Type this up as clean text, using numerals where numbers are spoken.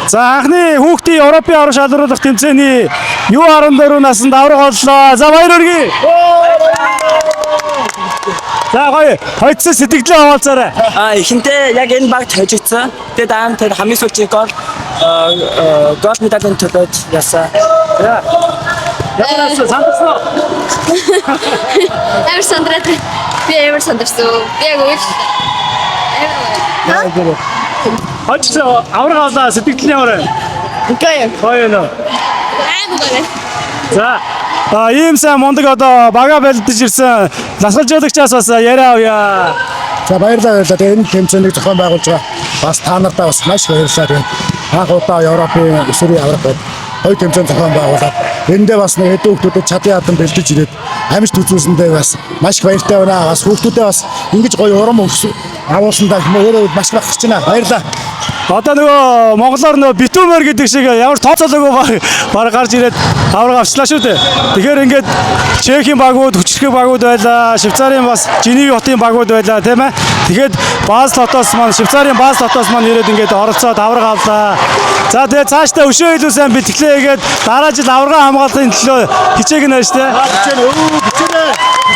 За, анхны хүүхдийн Европын аварга шалруулах тэмцээний U14 наснд аварга боллоо. За, баяр хүргэе. За, гоё. Хоцсон сэтгэлээ хаваалцаарай. А ихэнхдээ яг энэ багт хожигдсан. Тэгээ дараа нь тэр хамгийн сүүлийн гол медалийн төлөөд яасан. Ямар асан, сандарсан уу? Амар сандраад. Би амар сандарсан. Би яг үйл. Амар гоё. Хоцсон, аварга авлаа, сэтгэл нь ямар байна? Гоё. Гоё нөө. Амар гоё. За, а ийм сайн мундаг одоо бага бэлдэж ирсэн дасгалжуулагчаас бас яриа авъя. За, баярлалаа, баярлалаа. Тэгээ энэ тэмцээнийг зохион байгуулж байгаа бас та нартаа бас маш их баярлалаа. Тэгээд анх удаа Европын өсвөрийн аварга гээд гоё тэмцээн зохион байгуулад эндээ бас нэг хэдэн хүүхдүүдэд чадан ядан бэлдэж ирээд амжилт үзүүлсэндээ бас маш их баяртай байна. Бас хүүхдүүдээ бас ингэж гоё урам өгсөн агуулсандаа өөрөө маш их бахарч байна. Баярлалаа. Одоо нөгөө монголоор нөгөө битүүмэр гэдэг шиг ямар тооцоолоогүй баг баг гарч ирээд аварга авчлаа шүү дээ. Тэгэхээр ингээд Чехийн багууд, хүчрхэг багууд байлаа, Швейцарын бас Женевийн хотын багууд байлаа, тийм ээ. Тэгээд Базел хотоос маань, Швейцарын Базел хотоос маань ирээд ингээд оролцоод аварга авлаа. За, тэгээд цаашдаа өшөө илүү сайн бэлтгэлээ хийгээд дараа жил аварга хамгаалахын төлөө хичээх нь байна шүү дээ. Хичээнэ, өө хичээнэ.